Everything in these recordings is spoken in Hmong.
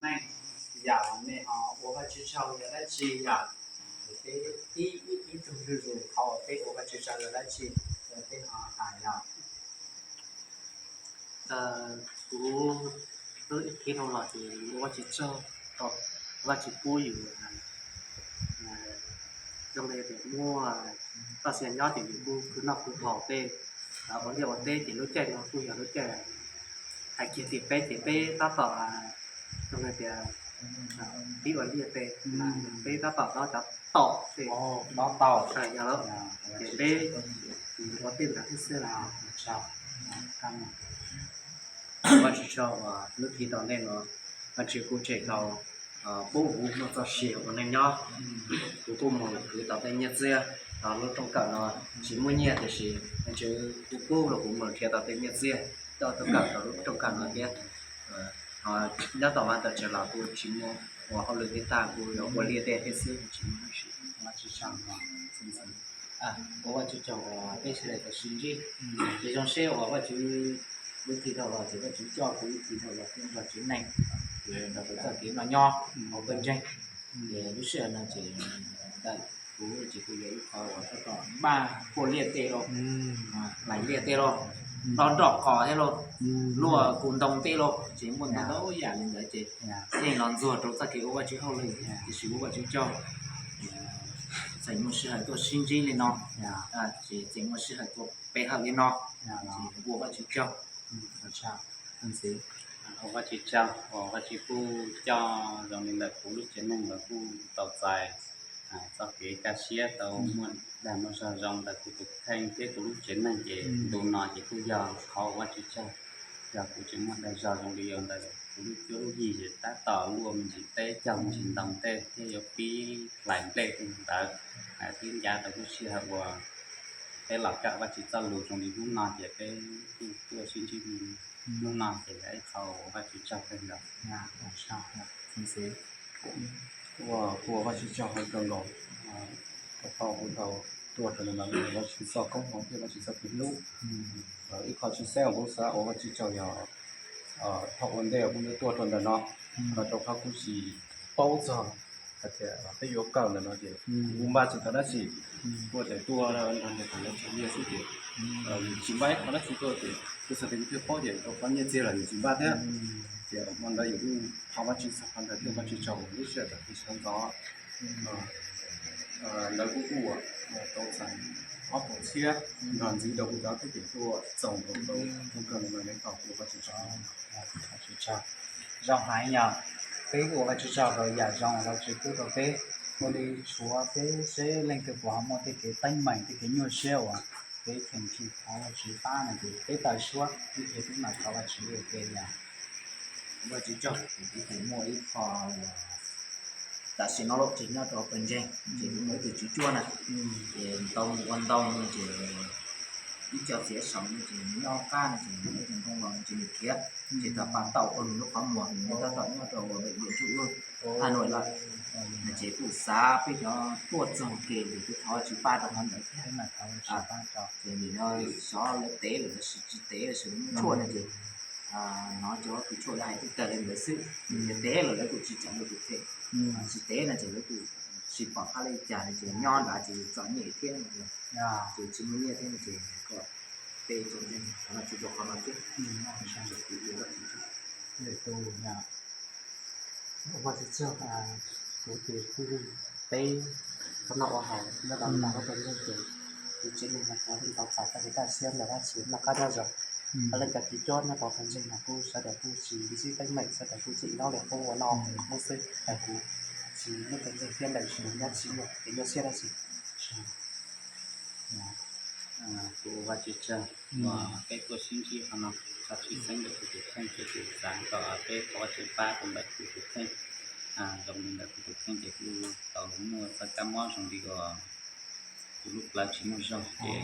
neej, yam nej ho ua Vajtswv tsaug yog dab tsi yom? Peb ib ib tug zuj zus qhov uas peb ua Vajtswv tsaug yog dab tsi, peb ho hais yom? Kuv lub ib thib no los ces ua Vajtswv tsaug, Vajtswv pub yus zoo li tias muaj txoj sia nyob ces yus kuj khwv noj khwv haus tej, ua liaj ua teb ces lub caij no kuj yog lub caij hais kiag tias peb ces peb tab tom zoo li tias pib ua liaj teb, peb tab tom dob cov tom tej, dob tau, yog lawm ces peb ua tej ntawd thiab xwb. Vajtswv tsaug uas lub thib tom ntej no Vajtswv kuj tshem tau pub kuv muaj txoj sia ua neej nyob. Kuv kuj mus khwv tau tej nyiaj txiag rau lub rooj kawm no, tsis muaj nyiaj tiam sis Vajtswv kuj pub rau kuv mus nrhiav tau tej nyiaj txiag coj tuaj kawm rau lub rooj kawm no thiab. Nyob tom Vajtswv tawm tsam los kuj tsis muaj ua hauj lwm thiab tag, kuj yog ua liaj teb thiab xwb, tsis muaj dab tsi. Ua Vajtswv tsaug uas peb sawv daws tau sib ntsib, ces zoo siab uas Vajtswv lub thib dhau los ces Vajtswv coj kuv lub thib dhau los thiab nrog tsev neeg, ces nrog kuv txoj kev noj nyob hauv pawg ntseeg. Ces lub sij hawm no ces ntawm kuv ces kuj yog ib qho uas tab tom npaj puas liaj tej lauj, hlais liaj tej lauj, dob nroj qos thiab lauj, luaj kuv ntoo tej lauj, ces muaj ntau ntau yam li ntawd ces yeej los ntxuag rau txoj kev ua Vajtswv hauj lwm, tiam sis ua Vajtswv tsaug tseem muaj sij hawm tuaj sib ntsib li no, ces tseem muaj sij hawm tuaj pe hawm li no, ces ua Vajtswv tsaug. Ua Vajtswv tsaug uas Vajtswv kuj coj zoo li ntawm kuv lub tsev neeg los kuj tau txais txoj kev kaj siab tau muaj dag muaj zog zoo ntawm kuv tus kheej thiab kuv lub tsev neeg ces ntu no ces kuj yog qhov uas Vajtswv tsaug, yog kuv tseem muaj dag zog zoo li yus ntawm kuv lub cuab lub yig ces tab tom luaj me ntsis teb cog me ntsis ntoo tej thiab yuav pib hlais nplej tej ntawd, twb ncav tau lub sij hawm uas peb los kawm Vajtswv txoj lus zoo li hnub no ces peb kuj tuaj sib ntsib hnub no ces yog ib qho uas Vajtswv tsaug kawg nkaus. Ua kuv ua Vajtswv tsaug kawg nkaus rau qhov kuv tau tuaj rau ntawm no, Vajtswv txoj koob hmoov thiab Vajtswv txoj kev hlub. Ib qho tshwj xeeb uas kuv xav ua Vajtswv tsaug yog thaum ua ntej kuv yuav tuaj rau ntawm no, rau qhov kuv tsis paub txog hais tias peb yuav kawm ntawm no ces kuv npaj tsis tau dab tsi, kuv tseem tuaj nrog niam tais lawv tsoo liaj xwb ces tsis npaj ib qho dab tsi tuaj ces kuv txhais tes kuv thiaj paub ces rau qhov nyiaj txiag los yus tsis npaj thiab. Ces hmo ntawd yus kuj thov Vajtswv txog qhov ntawd thiab Vajtswv tsaug uas lub sij hawm tam sim sawv ntxov lawv kuj kuj tau txais ob puas txhiab nrog ntxiv rau kuv cov kwv tij tuaj txoos rau rau rooj kawm no, neb tau kuv Vajtswv tsaug. Zoo heev yog peb ua Vajtswv tsaug rau yam zoo uas Vajtswv pub rau peb, ua li tshuav peb seb leej twg puas ho muaj tej kev teeb meem tej kev nyuaj siab uas peb cheem tsum thov Vajtswv pab no ces peb tawm suab ib pliag peb mam thov Vajtswv ua ke yom. Vajtswv tsaug, kuv tseem muaj ib qho tam sim no los tseem nyob rau pawg ntseeg ces kuv muaj ib tug tswv cuab na, ces tau mus ua ntau no ces ib co txiav saum no ces nws nyob qab no ces nws ib tug ntoo los no ces nws khiav, ces tau pab tau ua nws lub qhov muag, nws tab tom nyob rau ua bệnh viện trung ương Hà Nội lawm. Ces kuj xav peb cov tuaj txog ke ces kuj thov Vajtswv pab rau qhov ntawd thiab. Ces nim no xyov lawv tev lawm los sis tsis tev los sis muaj tshuaj no ces hnov cov kws tshuaj lawv hais twb tawg li ntawd xwb. Yog tev lawm lawv kuj tsis txais lawv tus kheej, tsis tev no ces lawv kuj tsis pom qab li cas no ces nyob nrad ces txom nyem thiab no ces tsis muaj nyiaj thiab no ces kom peb cov ntseeg thov Vajtswv rau qhov no thiab. Ua Vajtswv tsaug, kuv ces kuj peb thov noj ua haus nyob rau nram lub pawg ntseeg ces kuv tsev neeg no kuj tau txais txoj kev kaj siab ntawm Vajtswv noj qab nyob zoo. Hos leej cov tswv cuab nyob rau pawg ntseeg no kuj sawv daws kuj tsis ntsib teeb meem, sawv daws kuj tseem nyob li qub ua noj ua haus xwb, es kuv tsis muaj pawg ntseeg thiab ntawm tsis nyob tsis muaj kev nyuaj siab dab tsi. Kuv ua Vajtswv tsaug uas peb tuaj sib ntsib qhov no, txog tshwj xeeb ntawm kuv tus kheej ces kuv xav kom peb thov Vajtswv pab rau ntawm kuv tus kheej. Zoo li ntawm kuv tus kheej ces kuj tau muaj txoj kab mob zoo li uas kuv lub plawv tsis muaj zog ces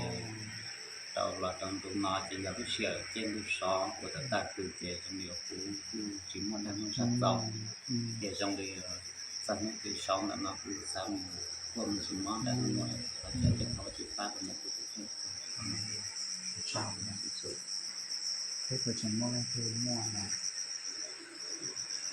rau los rau ntu no ces yog lub sij hawm caij ntuj sov uas tau tag kis ces zoo li uas kuv kuj tsis muaj dag muaj zog txaus. Ces zoo li txog hnub tim saud ntawm no kuv xav mus tuaj me ntsis mob ntawm no, thov Vajtswv pab rau ntawm kuv tus kheej. Peb puas tseem muaj leej twg muaj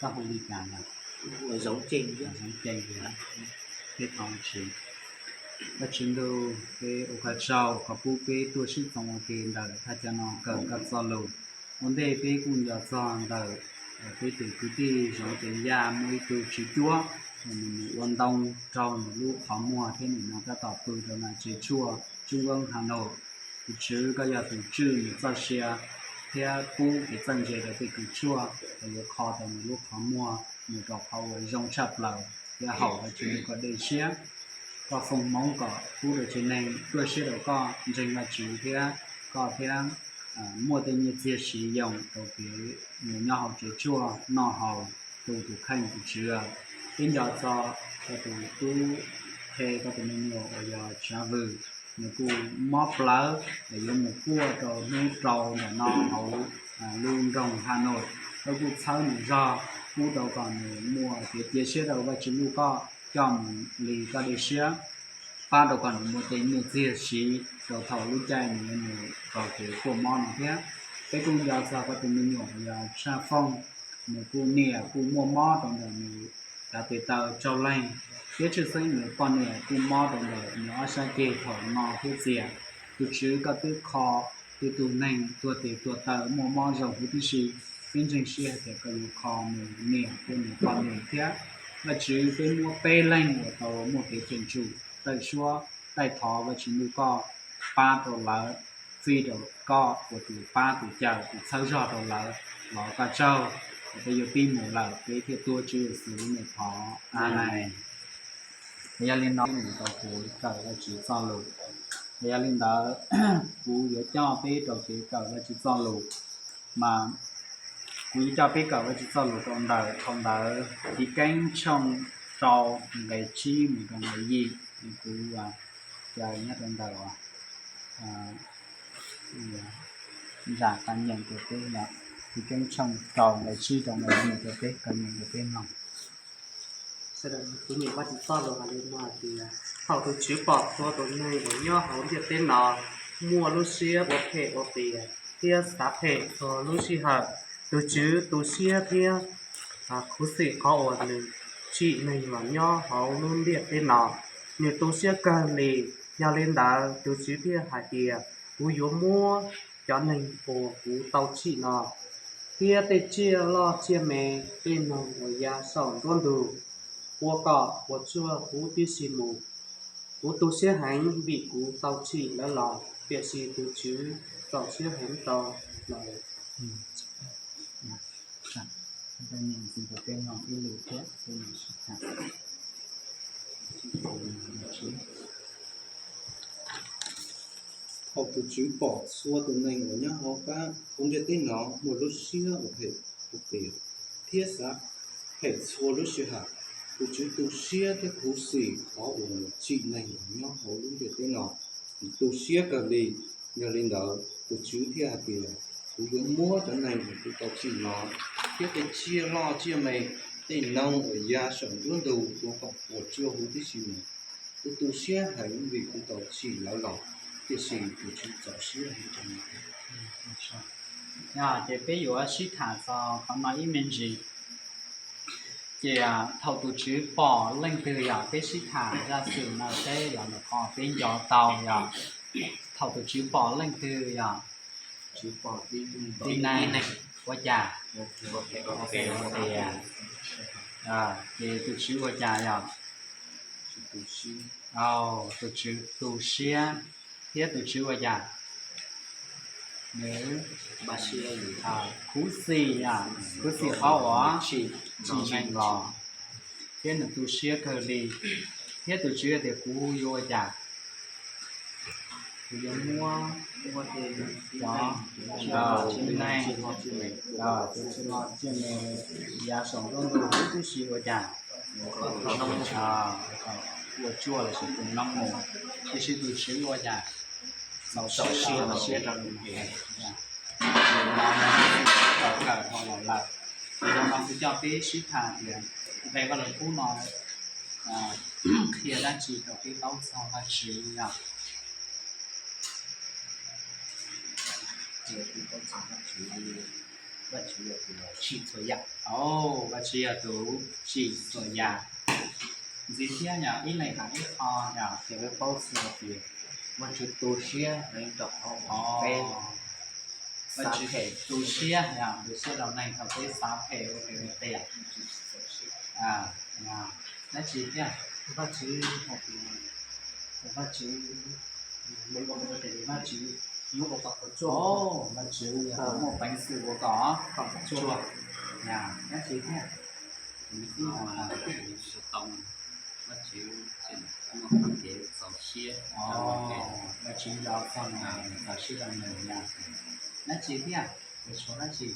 Koj hu li cas na? Zoov Cees. Peb thov Vajtswv, Vajtswv ntuj, peb ua koj tsaug koj pub peb tuaj sib txoos ua ke ntawm thaj chaw no kawm koj txoj lus. Ua ntej peb kuj nco txog ntawm peb tus kwv tij Zoov Cees Yaj muaj ib tug tswv cuab uas nws mus ua ntoo raug nws lub qhov muag thiab nim no tab tom pw rau ntawm tsev tshuaj Trung ương Hà Nội. Tus Tswv, koj yog tus tswj nws txoj sia thiab pub kev txawj ntse rau tej kws tshuaj uas yuav kho tau nws lub qhov muag mus rau qhov uas zoo tshaj plaws thiab haum Vajtswv ntuj koj dej siab. Koj foom hmoov kom pub rau tsev neeg ruaj siab rau koj, ntseeg Vajtswv thiab koj thiab muaj tej nyiaj txiag siv yoo rau kev mus nyob hauv tsev tshuaj noj haus tu tus kheej. Tus Tswv, peb nco txog koj tus tub Qhe, koj tus me nyuam uas yog Tsav Vwm, nws kuj mob plawv es yuav mus kuaj rau hnub rau ntawm no hauv lub nroog Hà Nội. Koj kuj txhawb nws zog, pub rau kom nws muaj kev cia siab rau Vajtswv ntuj koj, coj mus li koj dej siab, pab rau kom nws muaj tej nyiaj txiag siv rau thaum lub caij nws yuav mus rau kev kuaj mob no thiab. Peb kuj nco txog koj tus me nyuam uas yog Tshaj Fooj, nws kuj niam kuj muaj mob rau ntawm nws cov tes taw tsaug leeg, thiab tshwj xeeb nws poj niam kuj mob rau ntawm nws ob sab ceg thaum no thiab txias. Tus Tswv, koj twb kho tej tug neeg tuag tes tuag taw muaj mob zoo huv tib si, peb ntseeg siab hais tias koj yuav kho nws niam thiab nws poj niam thiab. Vajtswv, peb muab peb leeg uas tau muaj kev cheem tsum, taij suab, taij thov Vajtswv ntuj koj pab rau lawv, fij rau koj ua tus pab tus cawm tus txhawb zog rau lawv los koj tsaug. Peb yuav pib mus lawm, peb thiaj tuav Tswv Yexus lub npe thov, Amees. Yog li no mus rau kev kawm Vajtswv txoj lus. Yog li ntawd, kuv yuav coj peb rau kev kawm Vajtswv txoj lus, mas kuv yuav coj peb kawm Vajtswv txoj lus rau ntawm phau ntawv Chiv Keeb tshooj rau nqe tsib mus rau nqe yim. Kuv caw nyob rau ntawm nram qab nyeem rau peb, Chiv Keeb tshooj rau nqe tsib rau nqe yim rau peb, qab nyeem rau peb mloog. Sawv daws, kuv nyeem Vajtswv txoj lus hais li no hais tias, thaum tus Tswv pom txhua tus neeg uas nyob hauv ntiaj teb no muaj lub siab ua phem ua qias thiab xav phem txhua lub sij hawm, tus Tswv tu siab thiab khuv xim qhov uas nws tsim neeg los nyob hauv lub ntiaj teb no. Nws tu siab kawg li, yog li ntawd tus Tswv thiaj hais tias, kuv yuav muab cov neeg uas kuv tau tsim no thiab tej tsiaj loj tsiaj me, tej noog uas ya saum nruab ntug, ua kom puas tsuaj huv tib si mus. Kuv tu siab heev vim kuv tau tsim lawv los, tiam sis tus Tswv txaus siab heev rau lawv. Thaum tus Tswv pom txhua tus neeg uas nyob hauv qab hauv ntiaj teb no muaj lub siab ua phem ua qias thiab xav phem txhua lub sij hawm, tus Tswv tu siab thiab khuv xim qhov uas nws tsim neeg los nyob hauv lub ntiaj teb no. Nws tu siab kawg li, yog li ntawd tus Tswv thiaj hais tias, kuv yuav muab cov neeg uas kuv tau tsim no thiab tej tsiaj loj tsiaj me, tej noog uas ya saum nruab ntug ua kom puas tsuaj huv tib si mus. Kuv tu siab heev vim kuv tau tsim lawv los, tiam sis tus Tswv txaus siab heev rau lawv. Ces peb yuav sib tham txog qhov no ib me ntsis. Ces thaum tus Tswv pom leej twg yom, peb sib tham zaj xwm no seb los ntawm qhov peb nco tau yom. Thaum tus Tswv pom leej twg yom, tib neeg ua cas? Ces tus Tswv ua cas yom? Tus Tswv tu siab, thiab tus Tswv ua cas? Nws khuv xim, khuv xim qhov uas tsim neeg los, thiab nws tu siab kawg li. Thiab tus Tswv tias kuv yuav ua cas? Kuv yuav muab cov txiv neej, cov txiv neej yav saum ntuj huv tib si ua cas? Ua tsuaj lossis tu noob mus. Tiam sis tus Tswv ua cas? Txaus siab rau lus kawm dhau los lawm. Ces no kuv coj peb sib tham tias nqe Vaj Lug Kub no qhia dab tsi rau peb paub txog Vajtswv no? Vajtswv yog tus tsim txhua yam. Ntxiv thiab yog ib leeg hais ib qho yog tias peb paub txog tias Vajtswv tu siab heev rau qhov peb, Vajtswv tu siab, tu siab rau neeg thaum peb xav phem ua phem ua qias. Dab tsi thiab? Vajtswv, Vajtswv, Vajtswv yog tus muaj peev xwm ua kom tsuaj. Dab tsi thiab? Vajtswv, Vajtswv yog txog txaus siab rau nws na. Dab tsi thiab? Tus tshuav dab tsi?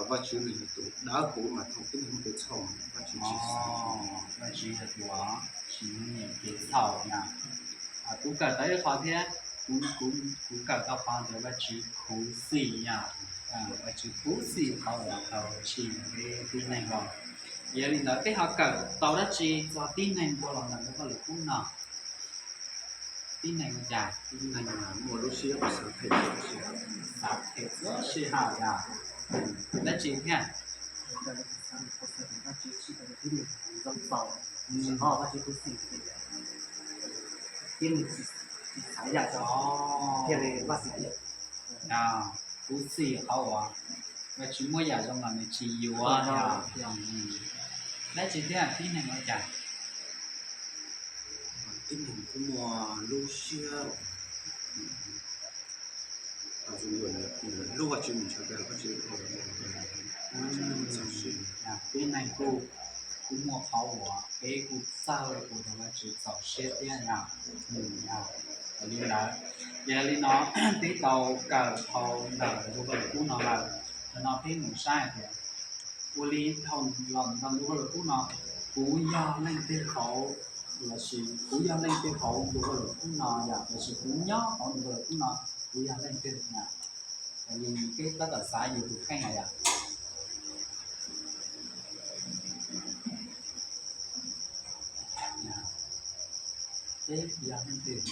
Vajtswv nws yog tus dawb huv mas thaum tib neeg muaj kev txhaum, Vajtswv tsis xav. Vajtswv yog tus tsis nyiam kev txhaum na. Kuv kawm tau ib qho thiab, kuv, kuv kawm tau qhov tias Vajtswv khuv xim yom. Vajtswv khuv xim qhov uas tau tsim peb tib neeg los. Yog li ntawd peb ho kawm tau dab tsi txog tib neeg nkaus los ntawm ntu Vaj Lug Kub no? Tib neeg ua cas? Tib neeg muaj lub siab xav phem, xav phem txhua sij hawm yom. Dab tsi thiab? Khuv xim qhov uas Vajtswv muab yam zoo los nws tsis yuav. Dab tsi thiab? Tib neeg ua cas? Tib neeg kuj muaj lub siab, hlub Vajtswv mus ntshaw peb, Vajtswv, tib neeg kuj, kuj muaj qhov uas peb kuj txawj ua rau Vajtswv txaus siab thiab na. Li ntawd, yog li no peb tau kawm dhau ntawm ntu Vaj Lug Kub no lawm, no peb mus saib hais tias ua li dhau los ntawm ntu Vaj Lug Kub no, kuv yog leej twg hauv, lossis kuv yog leej twg hauv ntu Vaj Lug Kub no yom, lossis kuv nyob hauv ntu Vaj Lug Kub no, kuv yog leej twg na? Li peb tab tom xav yus tus kheej na yom. Peb yog leej twg?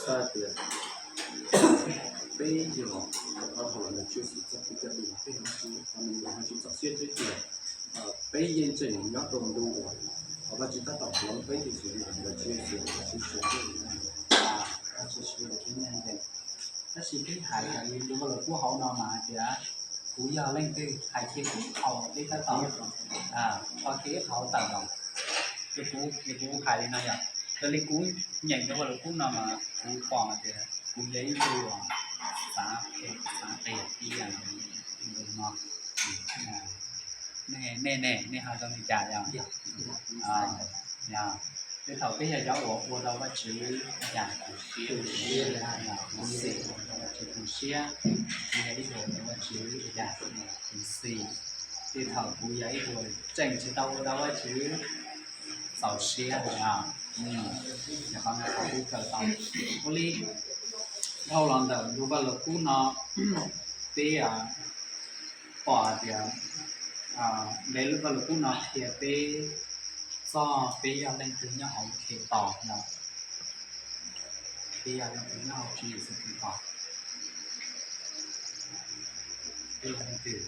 Xav tias peb yog, qhov hauj lwm Vajtswv txoj kev cai, peb yog Vajtswv, qhov no yog Vajtswv txaus siab tiag tiag. Peb yeej tseem nyob rau ntu uas Vajtswv tab tom hloov peb tiam sis Vajtswv tsis, Vajtswv tsis, Vajtswv tsis, Vajtswv tsis. Tab sis peb hais li ntu Vaj Lug Kub hauv no mas hais tias kuv yog leej twg, hais kiag ib qho peb tab tom tso kiag ib qho hauv tawm los. Ces kuv, ces kuv hais li no yom, yog li kuv nyeem ntu Vaj Lug Kub no mas kuv pom tias kuv yog ib tug uas xav phem xav qias tib yam li no. Nej, nej, nej ho zoo li cas yom? Tej thaum peb yog cov uas ua rau Vajtswv cas, tu siab, Vajtswv tu siab, kuv yog ib tug ua rau Vajtswv cas, tu siab. Tej thaum kuv yog ib tug tseem tsis tau ua rau Vajtswv txaus siab os. Yog qhov no kuv kawm tau. Ua li dhau los ntawm ntu Vaj Lug Kub no, peb pom hais tias ntu Vaj Lug Kub no qhia peb txog peb yog leej twg nyob hauv Khetos no. Peb yog leej twg nyob hauv Tswv Yexus Khetos? Peb yog leej twg?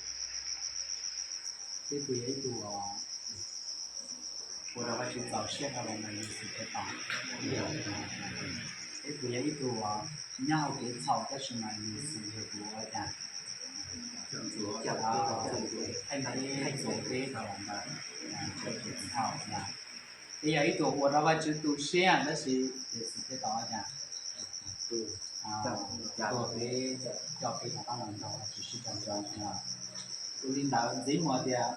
Peb puas yog ib tug uas ua rau Vajtswv txaus siab dhau los ntawm Yexus Khetos? Peb puas yog ib tug uas nyob hauv kev txhaum tab sis mas Yexus yog tus ua cas? Thaij ntawd, thaij txuas peb dhau los ntawm kev txhaum na. Peb yog ib tug ua rau Vajtswv tu siab tab sis Yexus Khetos ua cas? Tuag peb, coj peb rov qab los nrog Vajtswv sib koom nrog. Ua li ntawd ntxiv mus tias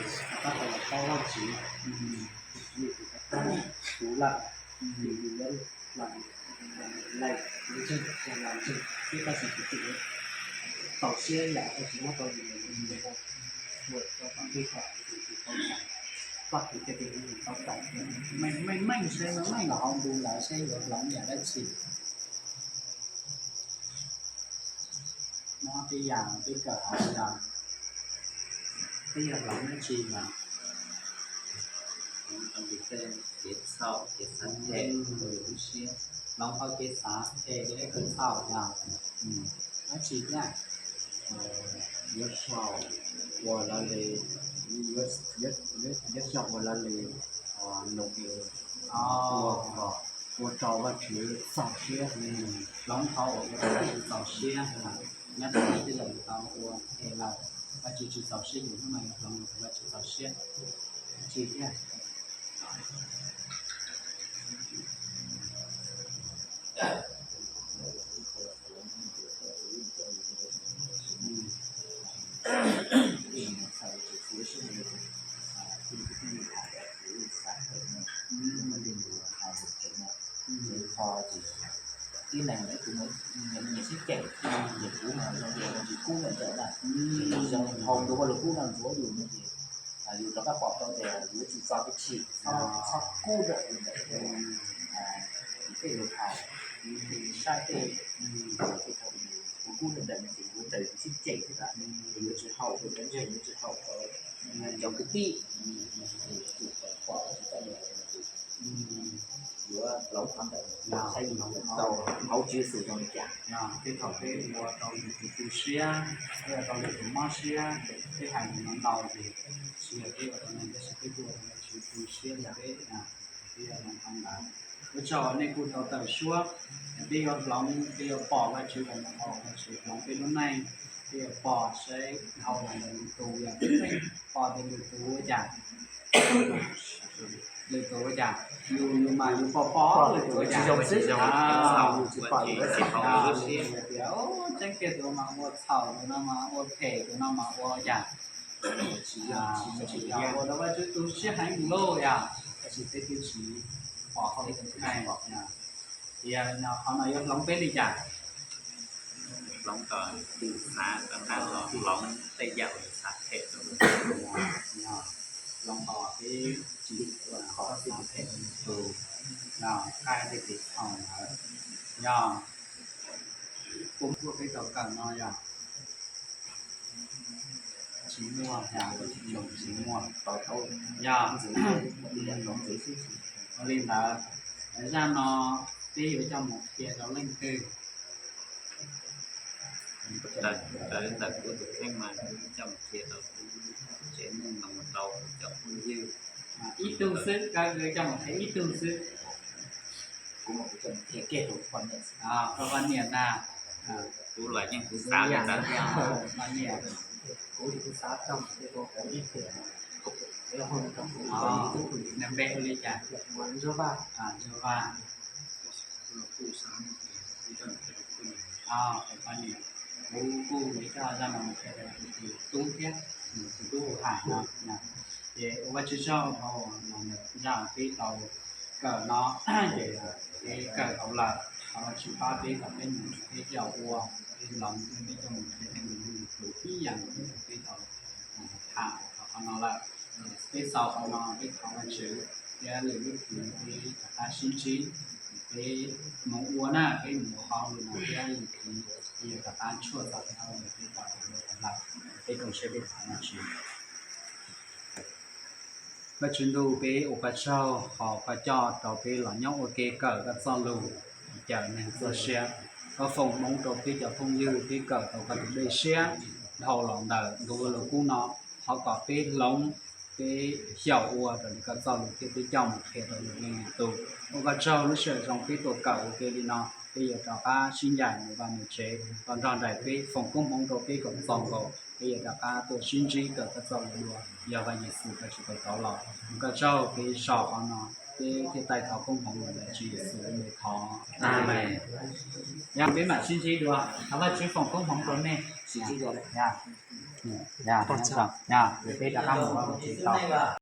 tab tom los paub Vajtswv, tus lawm, tus lawm, tus lawm, tus ntseeg, tus ntseeg, tab sis tus txiv txaus siab yam tsis muab rau yus, ua rau peb kom tus tsis tau txais, Vajtswv thiaj li tau txais. Meej meej saib, meej los hauv ntu ntawd saib yuav hloov yam dab tsi. Muab tej yam peb kawm hauv no, peb yuav hloov dab tsi no? Kev txhaum, kev xav them, lub siab hloov hauv kev xav them, kev txhaum yog dab tsi thiab? Yuav xyaum ua lawv li, yuav xyaum ua lawv li, no es ua kom ua rau Vajtswv txaus siab, hloov qhov uas ua rau Vajtswv txaus siab. Nyob rau tij laug tau ua es lawm, Vajtswv tsis txaus siab yus, hnub no yuav hloov kom Vajtswv txaus siab, dab tsi thiab? Ib leeg ib tug nyiam sib cem, ces kuv mas zoo li tsis kub nyiam ntawm na, zoo hau ntuav luag kub no ntxuav yus no ces yus rov qab pom tau tias yuav tsum txo kev chim, txhob kub nyiam yus ntawm tej lus hais, tej saib tej, tej thaum kuv kub nyiam ntawm no ces kuv raws yus sib cem thiab, ces yuav tsis haum rau cov ntseeg, yuav tsis haum rau cov kwv tij, ces yuav tsum pom tsis tau yuav hloov qhov ntawd, saib yus tau hauv Tswv Yexus zoo li cas. Tej thaum peb ua rau lwm tus tu siab, peb ua rau lwm tus mob siab, peb hais lus no ntau ces tsis yog peb ua rau neeg, tab sis peb kuj ua rau Vajtswv tu siab rau peb, peb yuav hloov qhov ntawd. Ua tsaug nej kuj tau tawm suab, peb yuav hloov, peb yuav pom Vajtswv kom mus haum, Vajtswv hloov peb lub neej, peb yuav pom saib dhau los ntawm lwm tus, yog peb pheej pom tias lwm tus ua cas, lwm tus ua cas, yus yus mas yus pom pom lwm tus ua cas, yus tsis pom yus lub siab, tias tseeb kiag tus no mas ua txhaum, tus no mas ua phem, tus no mas ua cas. Tsis yog ua rau Vajtswv tu siab heev lauj yom, tab sis peb twb tsis pom hauj lwm, qhov no yuav hloov peb li cas? Hloov kom tus xav rov qab los hloov tej yam uas xav phem rau, hloov kom peb tsis xav phem rau tus, no, qaij tej kev txhaum ntawd, yog kuv muaj peb tau kawm no yog tsis muaj, yog tsis muaj, yog ua li ntawd, zaj no peb yuav coj mus qhia rau leej twg? Raws li ntawm kuv tus kheej mas kuv coj mus qhia rau kuv tsev neeg los mus rau kuv cov phooj ywg. Ib tug xwb, koj coj mus qhia ib tug xwb. Kuv mas kuv coj mus qhia kiag rau kuv poj niam. Koj poj niam na. Kuv los yeej kuv xav li ntawd. Poj niam, kuv xav coj mus qhia rau kuv ib tug. Nws npe hu li cas? Ntsuag Vaj. Ntsuag Vaj. Kuv kuj yuav coj zaj no mus qhia rau kuv tus tub thiab, tus tub hu Hais no. Ces ua Vajtswv tsaug dhau los ntawm zaj peb tau kawm no, ces peb kawm tau lawm, thov Vajtswv pab peb kom peb mus peb coj ua, peb hloov, peb coj mus qhia rau lwm tus ib yam li peb tau tham tau qhov no lawm. Peb xaus qhov no peb thov Vajtswv, thiab lwm lub hlis peb rov qab sib ntsib, peb mus ua na, peb mus ua hauj lwm no thiab lwm hlis peb yuav rov qab tshuaj txog tej hauj lwm peb tau ua lawm. Peb koom siab peb thov Vajtswv. Vajtswv ntuj, peb ua koj tsaug qhov koj coj rau peb los nyob ua ke kawm koj txoj lus, cawm neeg txoj sia. Koj foom hmoov rau peb cov phooj ywg peb kawm tau koj tus dej siab dhau los ntawm ntu ua luag kub no. Thov kom peb hloov, peb xyaum ua raws li koj txoj lus thiab peb coj mus qhia rau lwm leej lwm tus. Ua koj tsaug lub sij hawm zoo peb tuaj kawm ua ke li no. peb yuav rov qab sib ncaim mus vaj mus tsev, koj nrog nraim peb, foom koob hmoov rau peb kom txaus nkaus, peb yuav rov qab tuaj sib ntsib kawm koj txoj lus dua. Yog Vaj Yexus koj tsis tau rov los, koj tsaug peb so qhov no, peb thiaj taij thov koob hmoov los ntawm Tswv Yexus lub npe thov. Amees. Yog peb mam sib ntsib dua, thov Vajtswv foom koob hmoov rau nej. Peb rov qab mus vaj mus tsev tau.